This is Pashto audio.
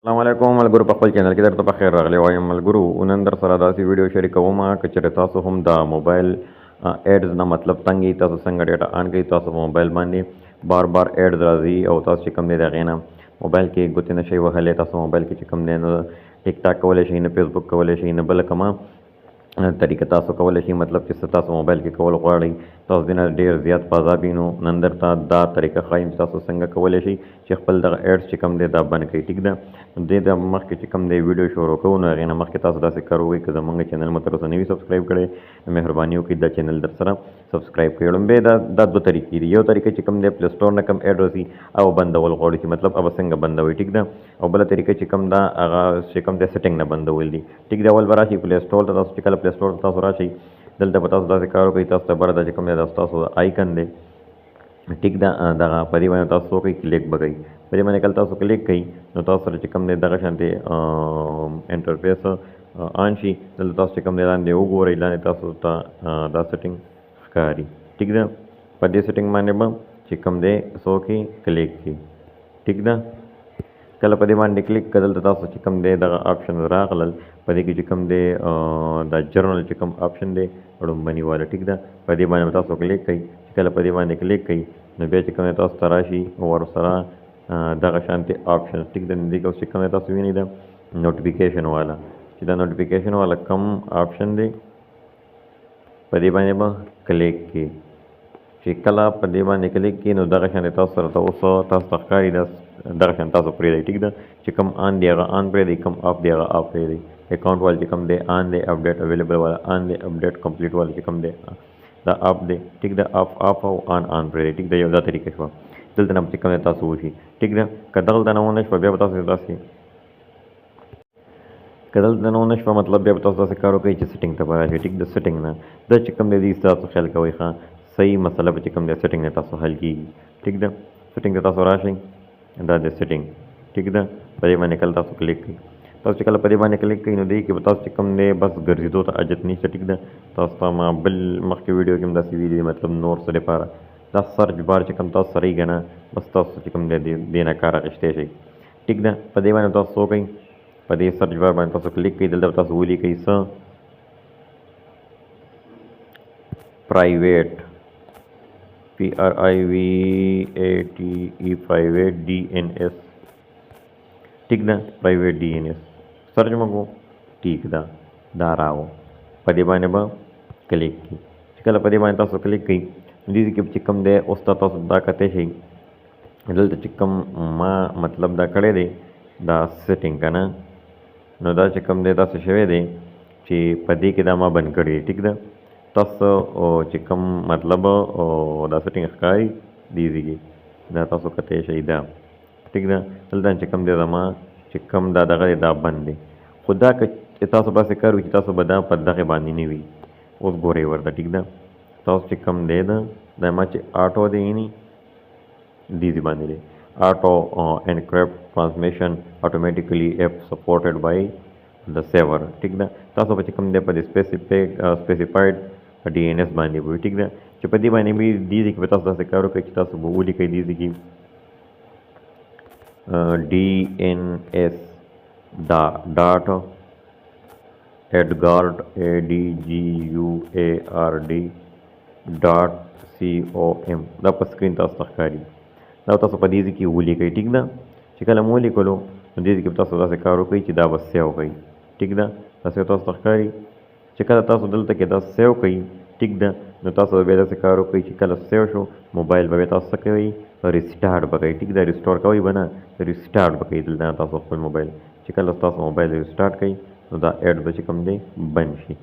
السلام علیکم ملګرو، په خپل چینل کې درته په خیر راغلی وایم. ملګرو، نن در سره داسې ویډیو شریکوم که چېرې تاسو هم د موبایل ads نه مطلب تنګ یئ، تاسو څنګه data on کړئ. تاسو په موبایل باندې بار بار ads راځي او تاسو چې کوم دی د هغې نه موبایل کې ګوتې نه شئ وهلی. تاسو موبایل کې چې کوم دی نه ټیک ټاک کولی شئ، نه فیسبوک کولی شئ، نه بله کومه طریقه تاسو کولی شئ. مطلب چې څه تاسو موبایل کې کول غواړئ، تاسو دې نه ډېر زیات په عذاب یئ. نو نن درته دا طریقه ښایم چې تاسو څنګه کولی شئ چې خپل دغه ads چې کوم دی دا بند کړئ. ټیک ده، دې د مخکې چې کوم دی ویډیو شروع کوو، نو هغې نه مخکې تاسو داسې کار وکړئ. که زمونږ چینل مو تر اوسه نه وي subscribe کړی، نو مهرباني وکړئ دا چینل در سره subscribe کړئ. لومبی دا دوه طریقې دي. یو طریقه چې کوم دی Play Store نه کوم ad راځي او بندول غواړي چې مطلب هغه څنګه بندوي. ټیک ده، او بله طریقه چې کوم ده هغه چې کوم دی setting نه بندول دي. ټیک ده، اول به راشئ Play Store ته. تاسو چې کله Play Store ته تاسو راشئ، دلته به تاسو داسې کار وکړئ. تاسو ته بره دا چې کوم دی دا ستاسو icon دی. ټیک ده، دغه په دې باندې تاسو وکړئ، کلیک به کوئ په دې باندې. کله تاسو کلیک کوئ، نو تاسو سره چې کوم دی دغه شانتې interface on شي. دلته تاسو چې کوم دی لاندې وګورئ، لاندې تاسو ته دا setting ښکاري. ټیک ده، په دې setting باندې به چې کوم دی څوک کلیک کړي. ټیک ده، کله په دې باندې کلیک کړه، دلته تاسو چې کوم دی دغه option راغلل. په دې کې چې کوم دی دا general چې کوم option دی ړومبني والا. ټیک ده، په دې باندې تاسو کلیک کړئ. چې کله په دې باندې کلیک کړئ، نو بیا چې کوم دی تاسو ته راشي ورسره دغه شانتې option. ټیک ده، دې کې اوس چې کوم دی تاسو وینئ دا notification والا، چې دا notification والا کوم option دی، په دې باندې به کلیک کړئ. چې کله په دې باندې کلیک کړئ، نو دغه شان تاسو سره ته اوس تاسو ته ښکاري دا دغه شان تاسو پرېږدئ. ټیک ده، چې کوم on دی هغه on پرېږدئ، کوم off دی هغه off پرېږدئ. Account والا چې کوم دی on دی، update available والا on دی، update complete والا چې کوم دی دا off دی. ټیک ده، off off او on on پرېږدئ. ټیک ده، یو دا طریقه شوه. دلته نه چې کوم دی تاسو وشي. ټیک ده، که دغلته نه ونه شوه، بیا به تاسو داسې، که دلته نه ونه شوه، مطلب بیا به تاسو داسې کار وکړئ چې setting ته به راشئ. ټیک ده، setting نه دا چې کوم دی دې تاسو خیال کوئ. ښه، صحیح مسله به چې کوم دی setting نه تاسو حل کیږي. ټیک ده، setting ته تاسو راشئ، دا د setting. ټیک ده، په دې باندې کله تاسو کلیک کړئ، تاسو چې کله په دې باندې کلیک کړئ، نو دې کې به تاسو چې کوم دی بس ګرځېدو ته حاجت نشته. ټیک ده، تاسو ته ما بل مخکې ویډیو کې هم داسې ویلي دي. مطلب نور څه لپاره دا search bar چې کوم تاسو سره یې که نه، بس تاسو چې کوم دی دې نه کار اخیستی شئ. ټیک ده، په دې باندې تاسو څه وکړئ؟ په دې search bar باندې تاسو کلیک کړئ. دلته به تاسو ولیکئ څه؟ Private، PRIVATE، private DNS. ټیک ده، private DNS search مو. ټیک ده، دا راو، په دې باندې به کلیک کړئ. چې کله په دې باندې تاسو کلیک کړئ، دې کې چې کوم دی اوس تاسو دا کتی شئ. دلته چې کوم ما مطلب دا کړی دی دا setting که نه، نو دا چې کوم دی داسې شوی دی چې په دې کې دا ما بند کړی. ټیک ده، تاسو چې کوم مطلب دا setting ښکاري دې ځای کې، دا تاسو کتی شئ دا. ټیک ده، دلته چې کوم دی زما چې کوم دا دغه دی دا بند دی. خو دا که تاسو داسې کار وکړي چې تاسو به دا په دغې باندې نه وي. اوس ګورئ ورته. ټیک ده، تاسو چې کوم دی دا ما چې auto دی یعنی دې ځای باندې دی auto encrypt transmission automatically if supported by the server. ټیک ده، تاسو به چې کوم دی په دې specified DNS باندې وي. ټیک ده، چې په دې باندې وي، دې ځای کې به تاسو داسې کار وکړئ چې تاسو به ولیکئ دې ځای کې DNS دا dot AdGuard ADGUARD.COM. دا په screen تاسو ته ښکاري. دا تاسو په دې ځای کې ولیکئ. ټیک ده، چې کله مو ولیکلو، نو دې ځای کې به تاسو داسې کار وکړئ چې دا به save کړئ. ټیک ده، داسې تاسو ته ښکاري. چې کله تاسو دلته کې دا save کړئ، ټیک ده، نو تاسو به بیا داسې کار وکړئ چې کله save شو موبایل به بیا تاسو څه کوئ؟ Restart به کوئ. ټیک ده، restore کوئ به نه، restart به کوئ. دلته تاسو خپل موبایل چې کله تاسو موبایل restart کړئ، نو دا ad به چې کوم دی بند شي.